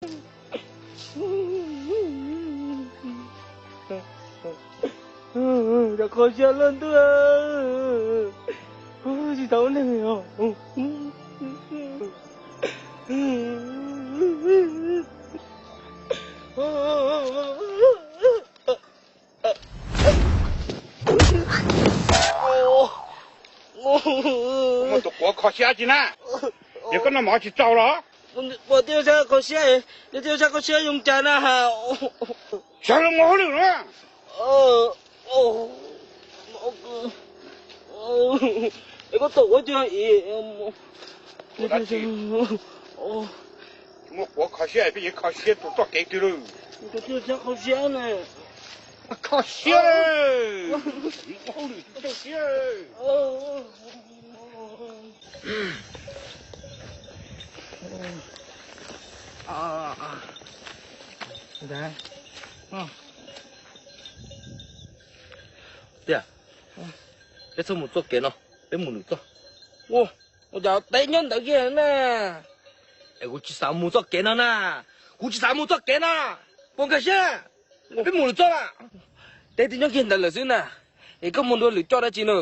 Cov kho siab loj ntuj, tsis tau ua neeg os. Muaj tus quav kho siab tsis na? Yog koj noj mov tsis txaus los? Pom tias ua sab kho siab, yog tias ua sab kho siab zoo cas na? Sawv los mus hauj lwm no. Es koj tom ua cas? Muaj quav kho siab peb yeej kho siab tus txoj kev twg lawm. Kho siab, mus hauj lwm kho siab. Tiag, peb txhob mus txoj kev no, peb mus lwm txoj. Ua cas teb nyob ntawd kiag na? Es kuv tsis xav mus txoj kev no na, kuv tsis xav mus txoj kev no, puas nkag siab? Peb mus lwm txoj na. Teb twb nyob kiag ntawd lawm xwb na, es koj mus dua lwm txoj dab tsi na?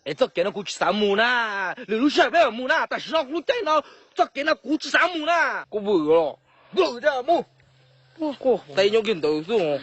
Es txoj kev no kuv tsis xav mus na, lwm lub sij hawm peb mam mus na, tam sim no lub caij no txoj kev no kuv tsis xav mus na. Koj vwm los? Vwm, mus. Teb nyob kiag ntawd xwb.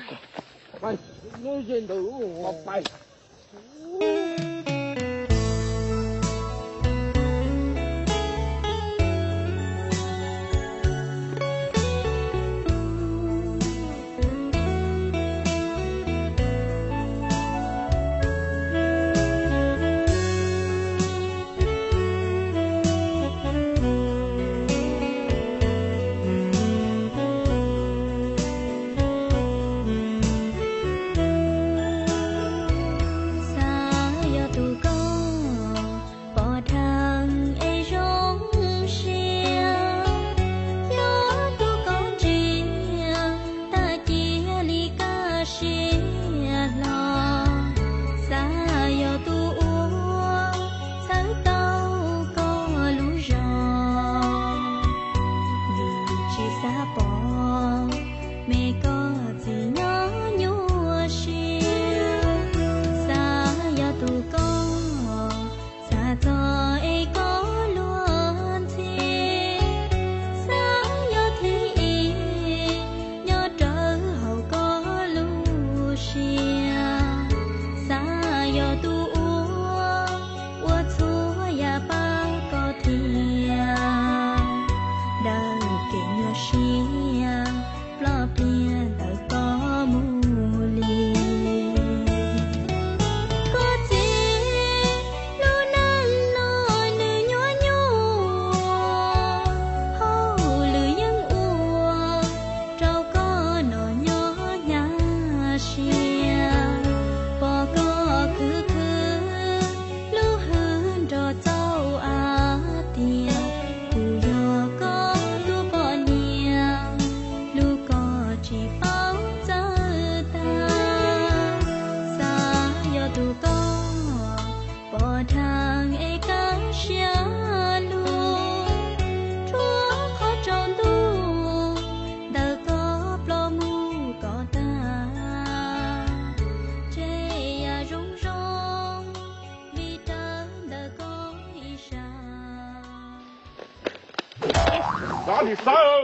Xav yog tus koj pom dheev es zoo siab, yog tus koj ntsia tag cia li kaj siab hlo. Xav yog tus uas txhawb tau koj lub zog, vim tsis xav pom me koj txiv nyob nyuaj siab. Xav yog tus koj xav txog es koj luag ntxhi, xav yog thib ib nyob rawv hauv koj lub siab. Xav yog tus uas ua txhua yam pab koj thiab, daws kev nyuaj siab ploj pliag ntawm koj mus li. Koj txiv lub neej no nws nyuaj nyuaj, hauj lwm yeej ua rau koj nom nyob hnyav siab. Pom koj khwv khwv lub hwj nrog txaus ab tiag, kuv yog koj tus poj niam, hlub koj tsis paub txawj tag. Xav yog tus koj pom dheev es kaj siab lug, rhuav qhov tsaus ntuj ntawm koj ploj mus kom tag, tseg yam zoo zoo vim rawv ntawm koj ib sab. Xav, nim xav,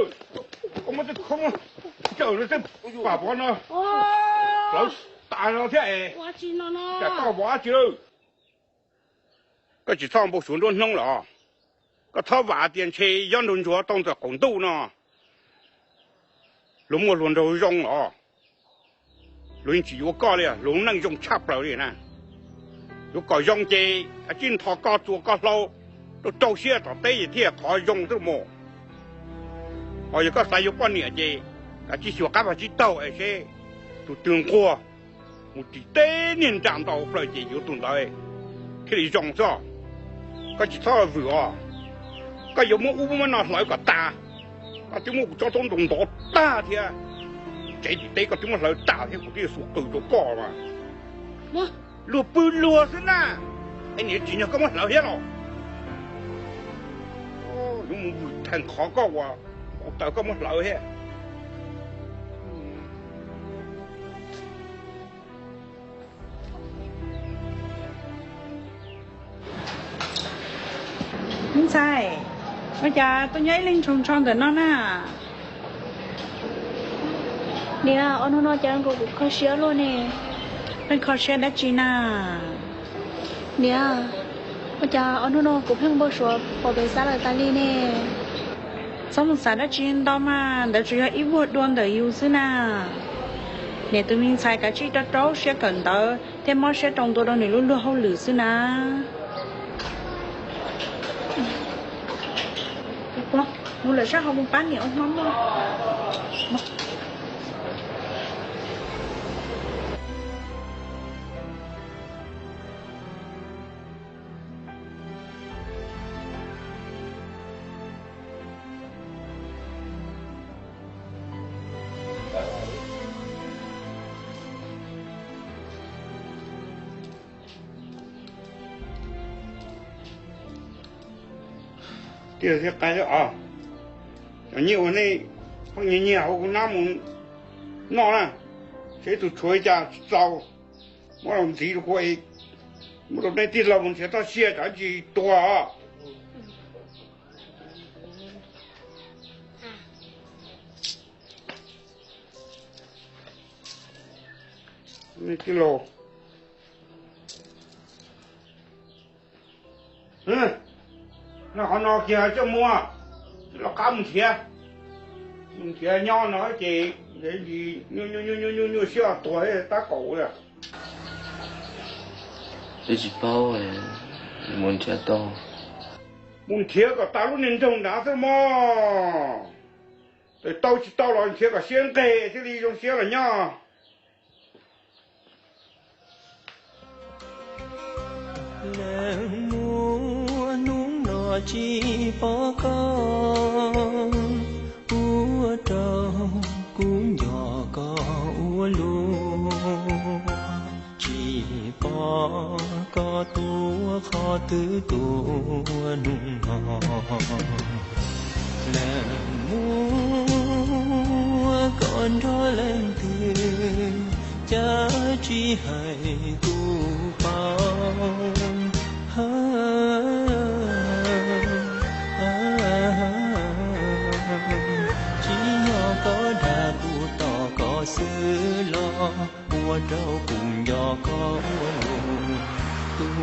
koj muab tej khoom cawm no tej pam pov no hlawv tas no thiab es, cas koj vov dab tsi lawm? Koj tsis txhob npau suav nruab hnub los? Koj txhob vam tias ntshe yob nraug ntsuag tau ntawm qaum ntuj no luag muaj hluas nraug zoo los? Luag yeej tsis yuav koj li, luag neej zoo tshaj plaws li na. Yuav kom zoo ces kav tsij ntho koj txua koj hlau, rau rau siab tom teb es thiaj qhov zoo xwb mus. Ho yog koj xav yuav poj niam ces kav tsij xyuas qab vaj tsib taug es seb tus twg nquag, mus tim teb niag nra ntau plaws ces yuav tus ntawd thiaj li zoo xwb. Koj tsis txhob vwm os. Koj yuav muab ub muab no hlawv kom tas, koj twb muab kuv tsob taub ntoo ntov tag thiab, tsev tim teb koj twb muab hlawv tas thiab kuv twb yuav xuas qws rau koj mas. Luag pw luag xwb na, es niam tsis nyog koj muab hlawv thiab los? Yuav mus vwm theem qhov koj uas npau taws koj muab hlawv thiab. Ntxhais, ua cas tuaj nyob ib leeg ntshaus ntsho ntawm no na? Niam, ob hnub no cas kuv kho siab luaj ne. Leej kho siab dab tsi na? Niam, ua cas ob hnub no kuv pheej npau suav pom pem xab lawm tas li ne? Txhob mus xav dab tsi ntau mas, ntawd tsuas yog ib vuag dua ntawm yus xwb na. Niam tus me ntxhais kav tsij rau rau siab kawm ntawv thiab mob siab rau ntua rau nws lub luag hauj lwm xwb na. Mus lawm sab hauv mus pab niam ua hmo noj. Tiag thiab qai thiab os. Cov nyiaj uas nej pheej nyiag nyiag hauv kuv hnab mus noj na, seb tus tshuav li cas tsis txaus, muab los ntxiv rau kuv es muab rau nej tij laug mus nrhiav txoj sia tsam tsis tuag os. Nej tij laug, noj qhov no kiag coj mus, los qab mus nrhiav. Mus nrhiav nyob no ces nyuaj nyuaj nyuaj nyuaj siab tuag tab kaum. Twb tsis paub, mus nrhiav tau. Mus nrhiav kom tas lub niag nroog nrad xwb mog. Tau tsis tau los nrhiav kom siab nqig thiaj li zoo siab los nyob. Leej muam, hnub no tsis pom koj, ua rau kuv nco koj ua luaj. Tsis pom koj tuaj qhov twg tuaj hnub no. Leej muam, koj nrog leej twg, cas tsis hais kuv paub. Tsis yog koj dag kuv tos koj xwb los, ua rau kuv nco koj ua luaj, tus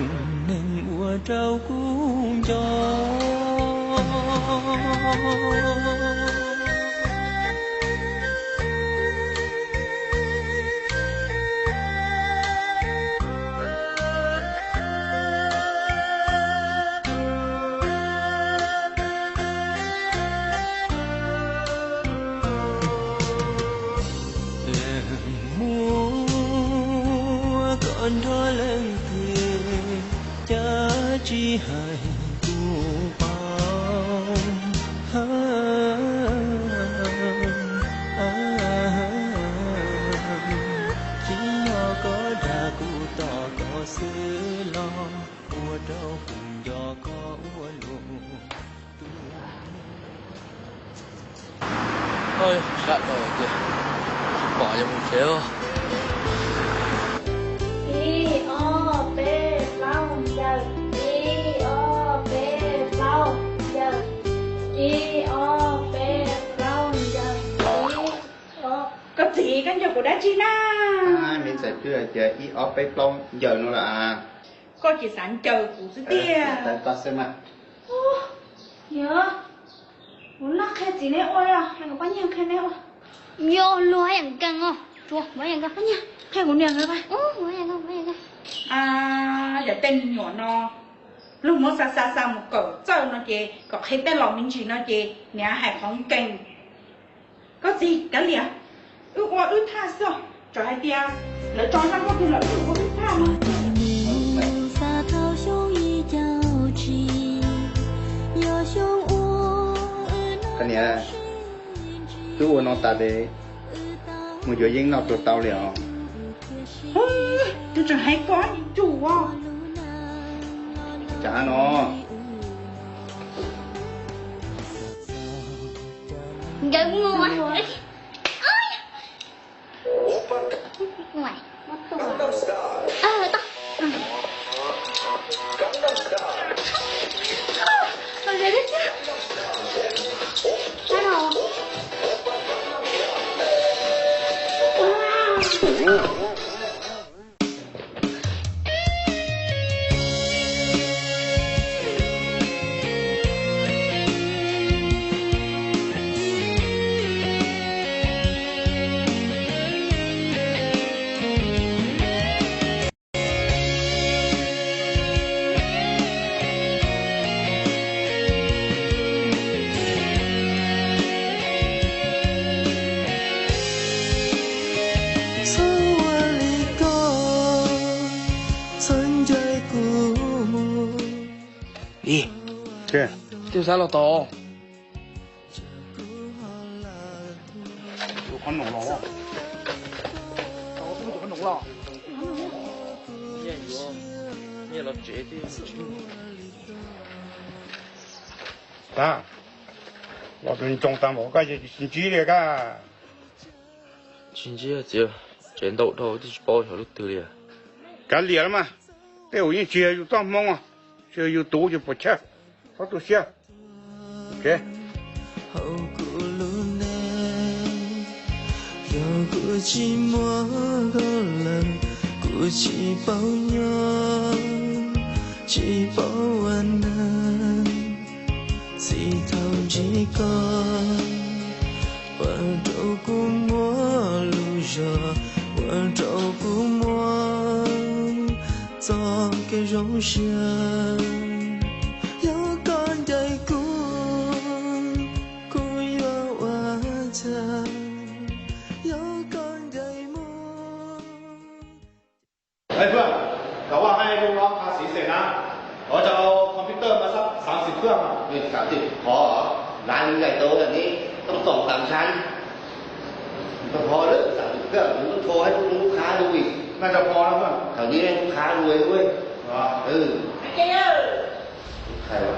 neeg ua rau kuv nco. Leej muam, koj nrog leej twg, cas tsis hais kuv paub. Tsis yog koj dag kuv tos koj xwb los, ua rau kuv nco koj ua luaj. Sab dhau tiag, tsis pom yuav mus tsev. Ib ob peb plaub yawm, ib ob peb plaub yawm, ib ob peb plaub yawm, ib ob. Koj txiv, koj nco kuv dab tsi na? Me ntxhais twb hais tias ib ob peb plaub yawm no lawm as. Koj tsis xav ncaws kuv xwb tiag. Yog, kuv noj qhia txiv neb ua, kuv pab nyiag qhia neb ua. Yog luag yam nkees os, tsuas muab yam nkees, qhia kuv niam nkawd. Yog tej me nyuam no, luag muab xa xa xa mus kawm txawj no ces kom qhia tej los me ntsis no ces niam hais qhov nkees. Koj txiv, kav liam, wb ua wb thaj xwb, txawm hais tias lawv tso zaj nkauj twg los wb ua wb thaj no. Kav liam, twb ua no tas ces mus yuav yeeb noj tsuas tau li os. Twb tseem hais koj ib tug os. Cas no. Nkawd mus. Txhob ua li ko, txhob ncaim kuv mus. Ib, twb xav los tod. Tag, los tus ntsoov tag npaum koj tsis ntsib li koj. Tsis ntsib txiv, tsev ntau dhau twb tsis paub xyov lub twg li. Kav liam los mas, tej zaum yeej tsis yog yus txoj hmoo, tsis yog yus tus, yus puas chawj, txhob tu siab. Hauv kuv lub neej, yog kuv tsis muaj koj lawm, kuv tsis paub nyob, tsis paub ua neej. Txij thaum ntsib koj, ua rau kuv muaj lub zog, ua rau kuv muaj txoj kev zoo siab. Yog koj ncaim kuv, kuv yuav ua cas? Yog koj ncaim mus. Ê Phương, tao qua hai đứa nó pha xí xề na. Có cho computer mà sắp sáu mươi phút à? Ừ, sáu mươi khó hả? Lá như ngày tôi là ní, trong tổng tám tháng. Tao khó lắm, sáu mươi phút, nó thô hết, nó khá đuổi. Nó cho khó lắm à? Thằng đi nó khá đuổi đuổi. Ờ. Ừ. Hay quá.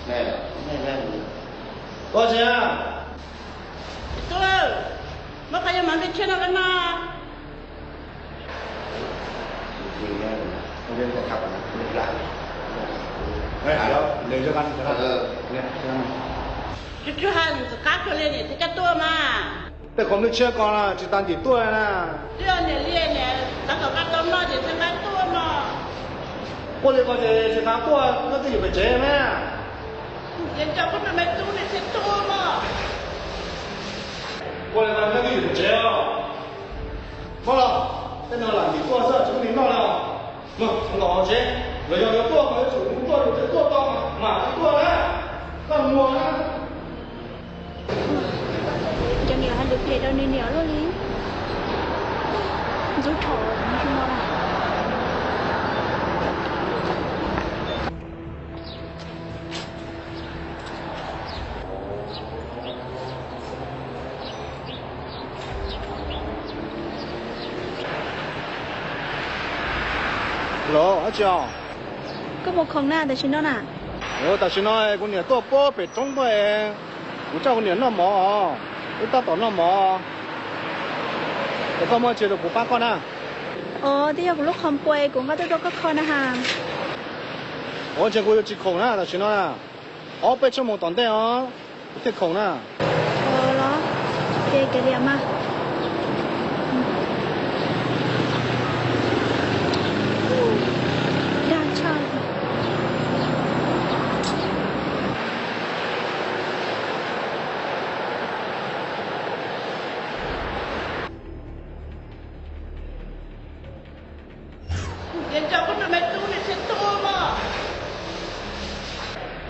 Này, này, này. Có chứ. Tub, muab qhov yog mov npej tshiab no rau no. Tub, tub, hais ntxim qab kawg li, niam thiaj coj tuaj mas. Tej khoom npej tshiab ko tsis tas ntim tuaj na. Twb yog niam li niam tab tom nqa tau noj ces thiaj nqa tuaj no. Ua li ko ces tsis tas tuaj, nyob twj ywm pem tsev na. Ces coj peb me tub ne thiaj tuaj mog. Ua li ko nyob twj ywm pem tsev os. Muab los, tej no lam ntim tuaj xwb tsis muaj neeg noj li os. Mus, mus tom hauv tsev, los yog yuav tuaj mas yuav tsum mus tuaj, yus twb tuaj tau mas mam li tuaj na. Koj mus na. Cov niam hais lus phem rau nws niam luaj li. Ntxub thaum no. Los, dab tsi os? Koj mus khoom na tam sim no na? Tam sim no kuv niam tuaj puag pem roob tuaj, kuv coj kuv niam noj mov, wb tab tom noj mov. Es koj muaj tsis rau kuv pab koj na. Os, twb yog kuv lub khoom puas kuv nqa tuaj rau koj kho na has. Ua ntses kuv yuav tsis khoom na tam sim no na. Ob peb tshuaj moos tom ntej os, kuv thiaj khoom na. Los, ces kev liam mas. Dag tshaj.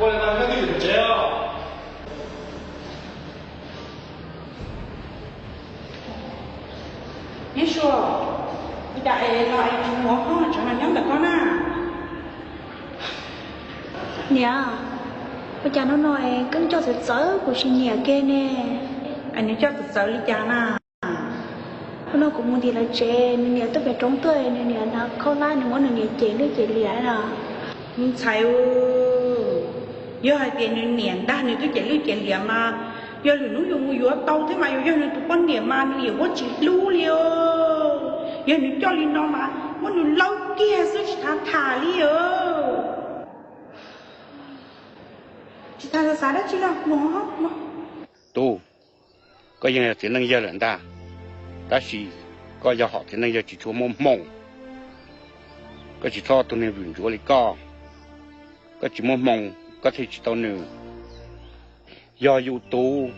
Ua li ko nyob twj ywm tsev os. Neb Sua, ua cas es los es tsis mus ua hoob tsev mas nyob ntawm koj na? Niam, ua cas hnub no es Keeb coj txawv txawv kuv tsis nyiam kiag ne? Es nws coj txawv txawv li cas na? Hnub no kuv mus ntim lawv tsev, nws niam tuaj pem roob tuaj, nws niam hnav khaub hlab, nws muab nws niam cem lwj cem liam na. Me ntxhais, yog hais tias nws niam dag nws twb cem lwj cem liam mas, yog lwm hnub yus mus yuav tau thiab mas, yus yog nws tus poj niam mas nws yeej muab tsis hlub li os. Yog nws coj li no mas muab nws laub kiag xwb tsis tham tham li os. Tsis tas xav dab tsi los mus. Tub, koj yeej yog txiv neej yawg lawm ntag, tab sis Koj yog hom txiv neej yog tsis tshua muaj hmoo, koj tsis txhob ua tus neeg vwm ntsuav li koj. Koj tsis muaj hmoo, koj thiaj tsis tau nws. Yog yus tus,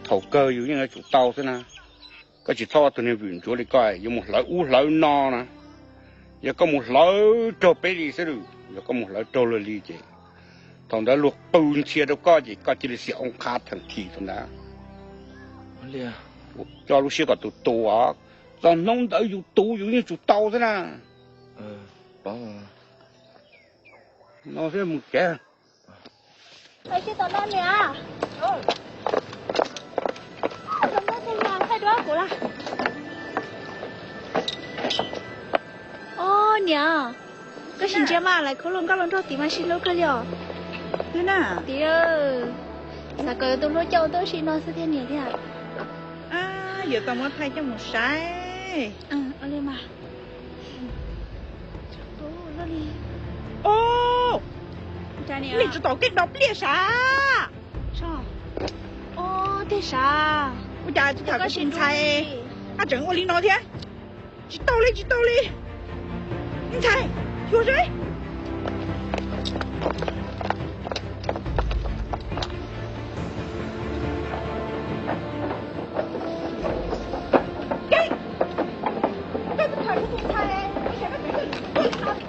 thaum kawg yus yeej yuav tsum tau xwb na. Koj tsis txhob ua tus neeg vwm ntsuav li koj, yuav mus hlawv ub hlawv no na. Yog koj mus hlawv raug peb li xwb lawm, yog koj mus hlawv raug luag li ces thaum ntawd luag qw ntxhia rau koj ces koj cia li xiam oob qhab theem thi thaum ntawd. Coj lub siab kom tus tus os, txog hnub ntawd yus tus yus yeej tsum tau xwb na. No xwb mus tsev. Os niam, koj sim ntsia mas lawv khub hluas nkauj los nrog tim mas sib hlub kawg li os. Tim, xav kom yuav tus hlub coj tuaj sim no xwb thiaj niam thiab. Yuav tau muab thaij coj mus saib. Ua li mas. Ub, nej tsov tom keej dos pliaj sav. Ua cas tsis tham kuv tus ntxhais, ab tseem ua li no thiab. Tsis tau li, tsis tau li. Ntxhais, xyuas seb.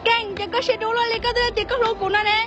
Keej, ces koj siab dub luaj li, koj twb tias koj hlub kuv no ne.